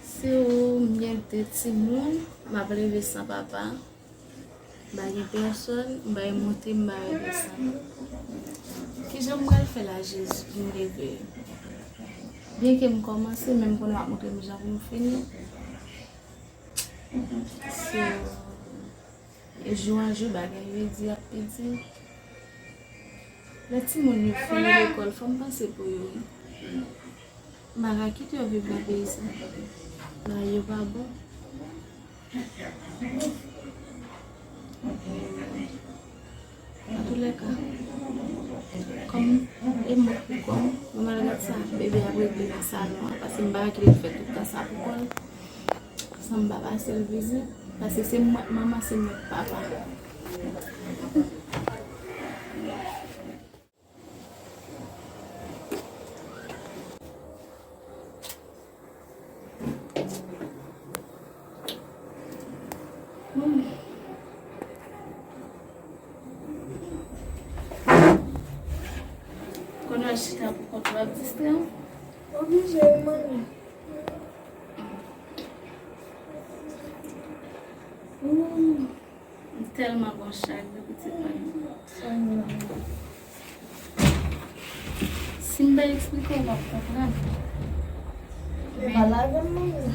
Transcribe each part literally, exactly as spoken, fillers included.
Si w gen de timoun, m ap leve san papa. M pa gen pèsòn, m pa gen monte, m pa gen desann. Kijan m pral fè la, Jezi, pou m leve yo? Byenke m kòmanse, men m konnen w ap montre m jan pou m fini. So, e jou an jou, bagay yo di ap pi di. Lè timoun yo fini lekòl, fò m panse pou yo, wi. M pa ka kite yo viv nan peyi sa. Bagay yo pa bon. Antoulèka, kòm e mwen pou kò m, mwen m al gad sa bebe ap regle nan salon an, paske m pa ka kite l fè tout tan sa pou kò l. San m pa pase l vizit, paske se mwen k manman, se mwen k papa. Kounye a chita pou kont ou ap distrè w? Oblije wi, manmi. Ooh. M tèlman gon chagren, pitit mwen. Si m pa eksplike w, w p ap konprann. Men pale avè m, manmi.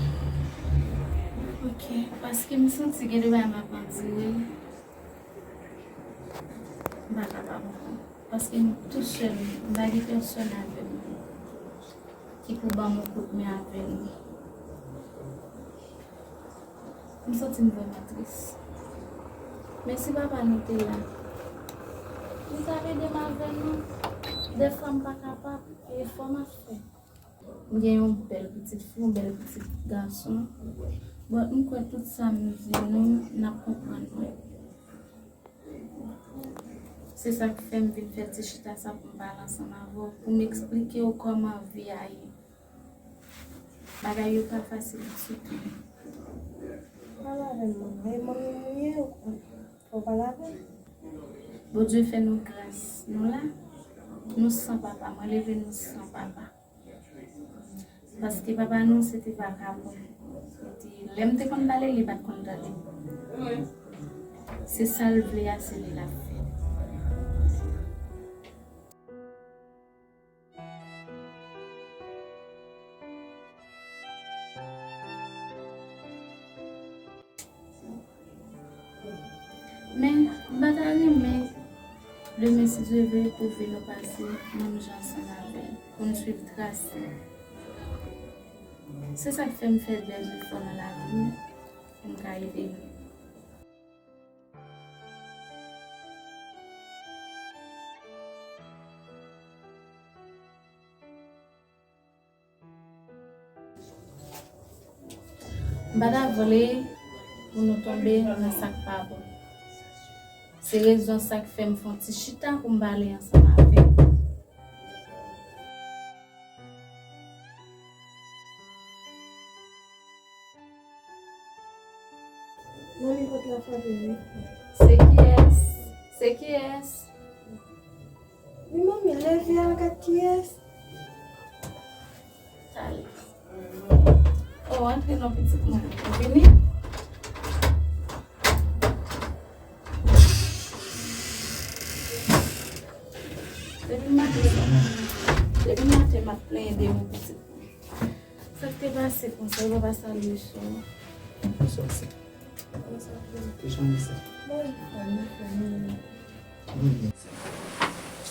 Ok, paske m santi gen de bagay m ap andire. M pa kapab ankò. Paske m tou sèl, m pa gen pèsòn avè m ki pou ban m yon kout men avè l. M santi m vrèman tris. Men si papa nou te la, li t ap ede m avè nou. Dèfwa m pa kapab, e efò m ap fè. M gen yon bèl pitit fi, yon bèl pitit gason. But m kwè tout sa m di nou, n ap konprann mwen. Se sa k fè m vin fè ti chita sa pou m pale ansanm avè w, pou m eksplike w kòman vi a ye. Bagay yo pa fasil ditou. Pale avè m, manmi. E manmi m ou ye, ou konn. Fò w pale avè m. Bondye fè nou gras. Nou la, nou san papa. Mwen leve nou san papa. Paske papa nou se te vakabon. Li te, lè m te konn pale, li pa t konn tande. Se sa l vle a, se li l ap fè. Men, m pa ta renmen, demen, si Dye vle, pou vi nou pase menm jan ansanm avè l, pou n swiv tras li. Se sa k fè m fè dèz efò nan lavi m, pou m ka ede nou. M pa ta vle pou nou tonbe nan sa k pa bon. Se rezon sa k fè m fè yon ti chita pou m pale ansanm avè w. Manmi, pòt la frape, wi. Se kiyès? Se kiyès? Wi, manmi, leve al gad kiyès. Talè. Oh, antre non, pitit mwen. Ou vini? Depi maten, depi maten, m ap plenyen de ou, pitit mwen. Sa k te pase konsa, ou pa salye sou. Bonswa, sè. Bonswa, frè. Kijan w ye, sè? Mwen anfòm, anfòm. Mwen byen, sè.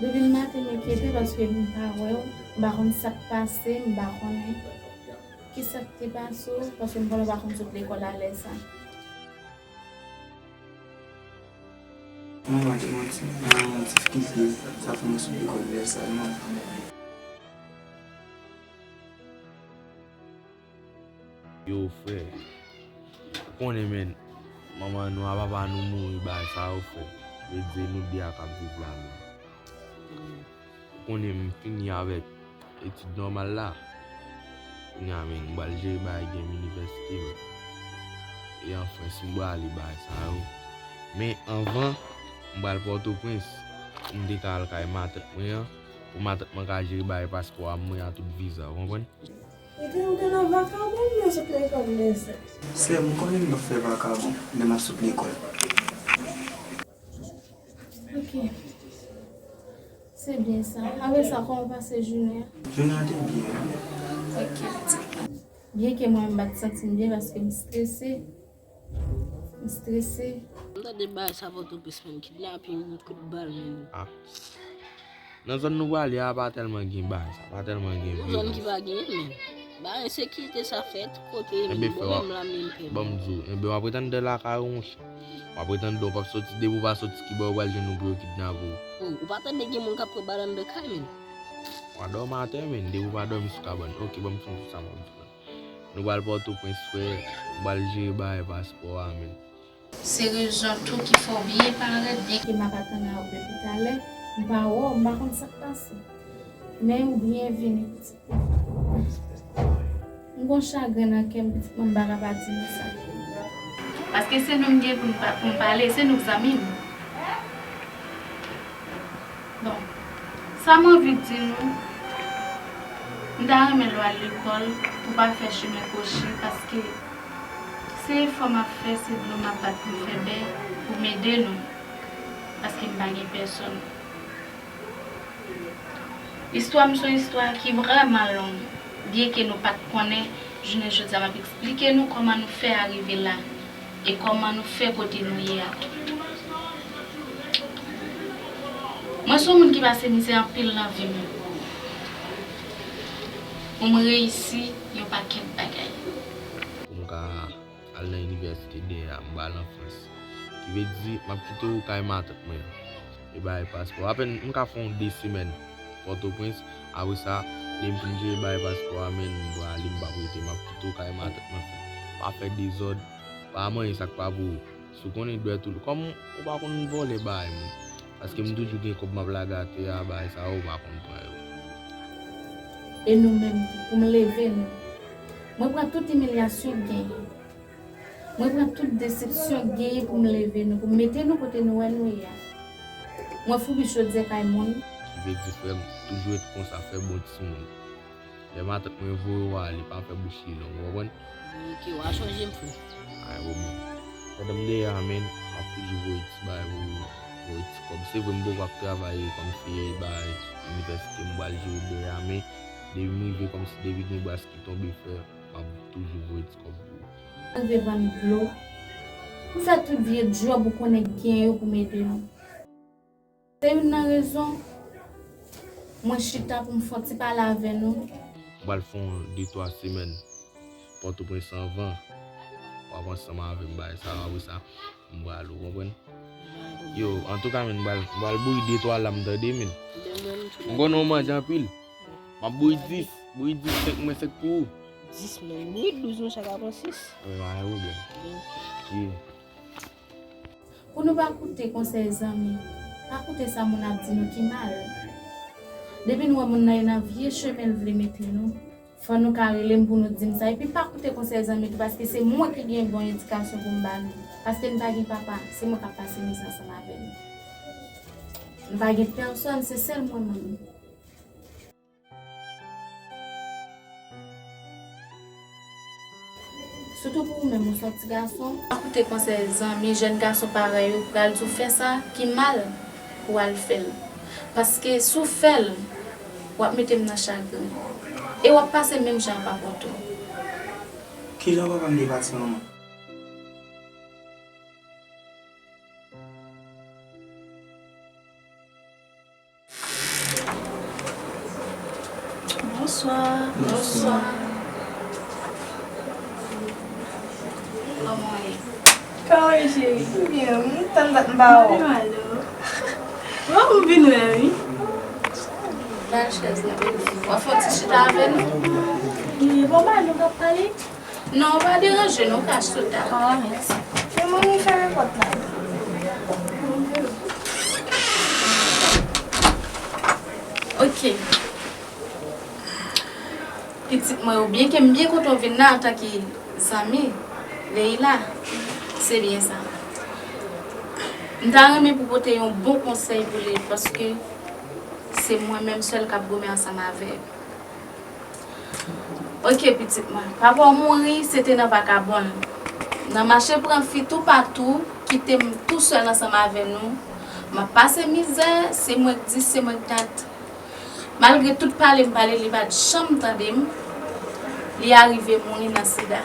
Depi l maten m enkyete paske m pa wè w, m pa konn sa k pase, m pa konnen ki sa k te pase w, paske m konnen w pa konn sot lekòl a lè sa. Manman, te manti, manman, ti fi ki sa fè mwen sot lekòl lè sa, non. Yo, frè, ou konnen, men, manman nou a papa nou mouri, bagay sa yo, frè. Vle di, nou de a k ap viv la, men. Ou konnen, m fini avèk etid nòmal la. Kounye a, men, m pral jere bagay, gen inivèsite, men. E an Frans, m pral ale bagay sa yo. Men, anvan, m pral Pòtoprens, pou m te ka al kay matant mwen an, pou matant mwen ka jere bagay paspò a mwen a tout viza, ou konprann? Epi ou gen nan vakabon, men sot lekòl, men se. Sè m, ou konnen m p ap fè vakabon lè m ap sot lekòl. Ok. Se byen sa. Apre sa, kòman w pase jounen an? Jounen an te byen, wi. Ok, pitit. Byenke mwen menm m pa t santi m byen paske m strese. M strese. M tande bagay sa Pòtoprens menm, kidnaping, kout bal menm. Ah. Nan zòn nou prale a, pa tèlman gen bagay sa, pa tèlman gen vyolans. Yon zòn ki pa genyen, men. Ba ensekirite sa fèt, kote, men, pwoblèm la, men, pè. Ban m di w, enben, w ap ret anndan lakay ou, monchè. W ap ret anndan, w p ap soti, depi w pa soti Kiba, yo pral jwenn ou pou yo kidnape w. Oh, ou pa tande gen moun k ap pran bal anndan kay, men. W a dòmi atè, men, depi w pa dòmi sou kabann. Ok, ban m sonje sa m ap di w la. Nou pral Pòtoprens, frè, m pral jere bagay paspò a, men. Se rezon tou ki fè w byen parèt, byenke m ap atann a w depi talè, m pa wè w, m pa konn sa k pase. Men ou byenvini, pitit mwen. M gon chagren nan kè m, pitit mwen, m pa ka pa di nou sa. Paske se nou m gen pou m pa-, pou m pale, se nou k zanmi m. Bon, sa m anvi di nou, m ta renmen lè w al lekòl pou w pa fè chimen kwochi, paske se efò m ap fè, se dlo m ap bat pou m fè bè, pou m ede nou, paske m pa gen pèsòn. Istwa m se yon istwa ki vrèman long, byenke nou pa t konnen, jounen jodi a m ap eksplike nou kòman nou fè arive la. E kòman nou fè kote nou ye a. Mwen se yon moun ki pase mizè anpil nan vi m. Pou m reyisi yon pakèt bagay. Pou m ka al nan inivèsite dèyè a, m pral an Frans. Ki vle di, m ap kite w kay matant mwen an. E bagay paspò. Apèn m ka fè yon de semèn Pòtoprens. Apre sa, lè m fin jere bagay paspò a, men m prale, m p ap rete, m ap kite w kay matant mwen, frè. Pa fè dezòd, pa manyen sa k pa pou ou. Si w konnen dwèt ou, kòm ou pa konn vòlè bagay moun. Paske m toujou gen kòb m ap lage atè a, bagay sa yo, ou pa konn pran yo. E nou menm tou, pou m leve nou. Mwen pran tout imilyasyon k genyen. Mwen pran tout desepsyon k genyen pou m leve nou, pou m mete nou kote nou wè nou ye a. Mwen foubi chodyè kay moun. Ki vle di, frè m, toujou ret konsa, fè bon timoun. Lè matant mwen voye w ale, pa fè bouch li long, ou konprann? Ok, w a chonje m, frè. Ay, bon, bon. Pandan m dèyè a, men, m ap toujou voye ti bagay pou ou, voye ti kòb. Se vre, m poko ap travay kòm feyè, bagay, inivèsite, m pral jere dèyè a, men, depi m rive, kòmsi depi gen bras ki tonbe, frè, m ap toujou voye ti kòb pou ou. Mwen rive vann dlo. M fè tout vye djòb ou konnen k gen yo pou m ede nou. Se youn nan rezon mwen chita pou m fè yon ti pale avè nou. M pral fè yon de twa semèn Pòtoprens anvan. W ap ansanm avè m bagay sa yo, apre sa, m pral, ou konprann? Yo, antouka, men, m pral, m pral bouyi de twa lam, tande, men. M konnen w manje anpil. M ap bouyi dis, bouyi dis, senk mwen, senk pou ou. Dis, men, bouyi douz, monchè, ka pran sis. Wi, pa gen pwoblèm. Yeah. Pou nou pa koute konsèy zanmi, pa koute sa moun ap di nou ki mal. Depi n wè moun nan e nan vye chemen l vle mete nou, fò nou ka rele m pou nou di m sa. Epi pa koute konsèy zanmi tou, paske se mwen ki gen bon edikasyon pou m ba nou. Paske n pa gen papa, se mwen k ap pase mizè ansanm avè nou. Nou pa gen pèsòn, se sèl mwen menm. Sitou pou ou menm, ou se yon ti gason. Pa koute konsèy zanmi, jèn gason parèy ou pral di w fè sa ki mal pou w al fè l. Paske si w fè l, w ap mete m nan chagren. E w ap pase menm jan ak papa w tou. Kijan papa m te pati, manman? Bonswa. Bonswa. Kòman w ye? Kòman w ye, cheri? Byen, m tann dat m pa wè w. Mwen menm, alo. Bon, m vin wè, wi. Ba l chèz la. W ap fè yon ti chita avè nou? Wi, bon, ba nou k ap pale. Non, pa deranje nou, ka sot a. Ah, mèsi. Men mwen, mwen fèmen pòt la. Ok. Pitit mwen yo, byenke m byen kontan w vin la antanke zanmi, Leila, se byen sa. M ta renmen pou pote yon bon konsèy pou li, paske se mwen menm sèl k ap goumen ansanm avè l. Ok, pitit mwen. Papa w mouri, se te nan vakabon l. Nan mache pran fi toupatou, kite m tousèl ansanm avè nou. M ap pase mizè, se mwen k di, se mwen k dat. Malgre tout pale m pale, li pa t janm tande m. Li arive mouri nan sida.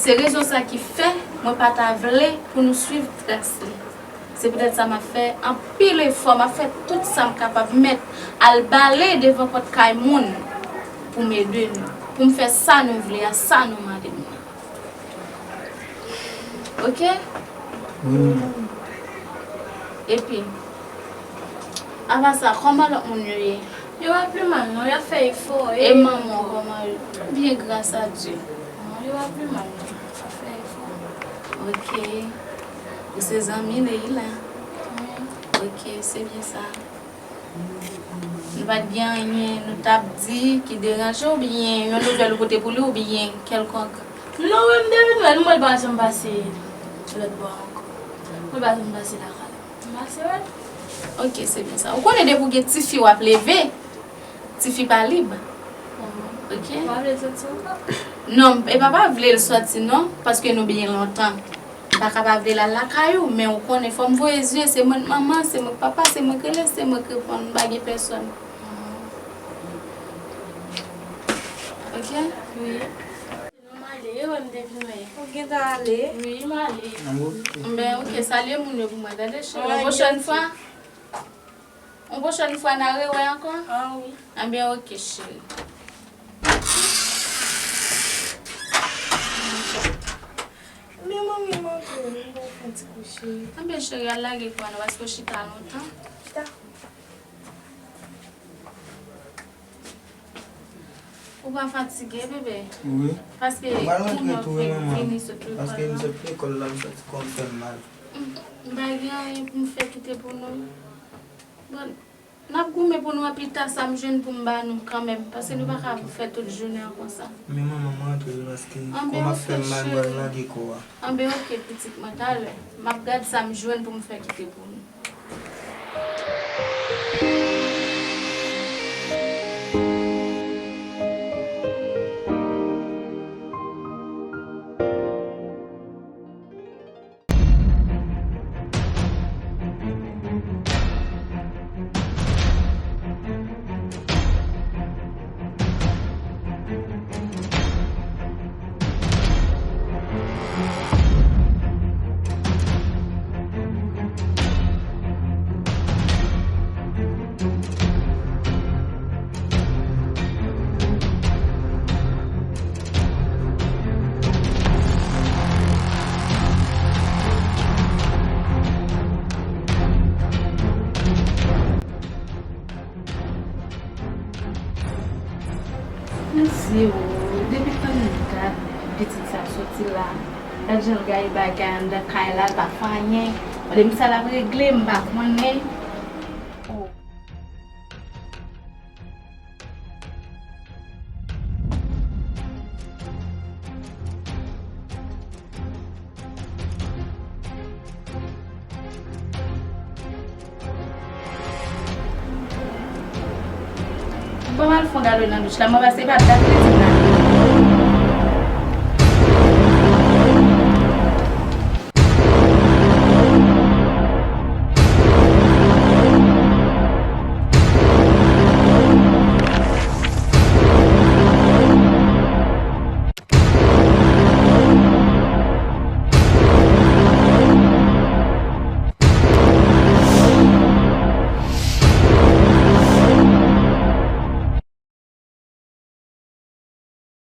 Se rezon sa ki fè mwen pa ta vle pou nou swiv tras li. Se poutèt sa m ap fè anpil efò, m ap fè tout sa m kapab, mèt al bale devan pòt kay moun pou m ede nou, pou m fè sa nou vle a, sa nou mande m nan. Ok? Wi, manman. Epi, apa sa, kòman lòt moun yo ye? Yo pa pi mal non, y ap fè efò. E manman w kòman yo? Byen, gras a Dye. Non, yo pa pi mal non, y ap fè efò. Ok. Ou se zanmi Leila? Wi. Ok, se byen sa. Nou pa t gen anyen nou t ap di ki deranje w, oubyen yon nouvèl ou pote pou li, oubyen kèlkonk? Non, wi, m te vin wè l, mwen pa janm pase lòt bò ankò. Mwen pa janm pase lakay la. M pase wè l. Ok, se byen sa. Ou konnen depi w gen tifi w ap leve, tifi pa lib. Ok? Ou pa vle l soti ankò? Non, e pa pa vle l soti non, paske nou byen lontan. M pa ka pa vle l al lakay ou, men ou konnen fò m voye zye, se mwen k manman, se mwen k papa, se mwen k rele, se mwen k reponn, m pa gen pèsòn. Ok? Wi. Non, m ale, e wè m te vin wè. Ou gentan ale? Wi, m ale. Anben, ok, salye moun yo pou mwen, tande cheri. Yon pwochèn fwa. Yon pwochèn fwa n a rewè ankò? Ah wi. Anben, ok, cheri. Men manmi, m antre, m ba w fè yon ti kouche. Anben, cheri, al lage kò a non, paske w chita lontan. Dakò. Ou pa fatige, bebe? Wi. Paske moun yo fenk vini sot lekòl la. Paske m sot lekòl la, m santi kò m fè m mal. M pa gen anyen pou m fè kite pou nou. Bon, n ap goumen pou nou, epi ta sa m jwenn pou m ba nou kanmenm, paske nou pa ka fè tout jounen an konsa. Men manman, m rantre wi, paske kò m ap fè m mal, m pral lage kò a. Anben, ok, pitit mwen, talè. M ap gad sa m jwenn pou m fè kite pou nou. Mesye o, depi tan m gad pitit sa soti la, gad jan l gaye bagay anndan kay la, l pa fè anyen. Mande m sa l ap regle, m pa konnen. O. Bon, m al fè yon gade nan douch la, mwen pase pa dat mwen di m la.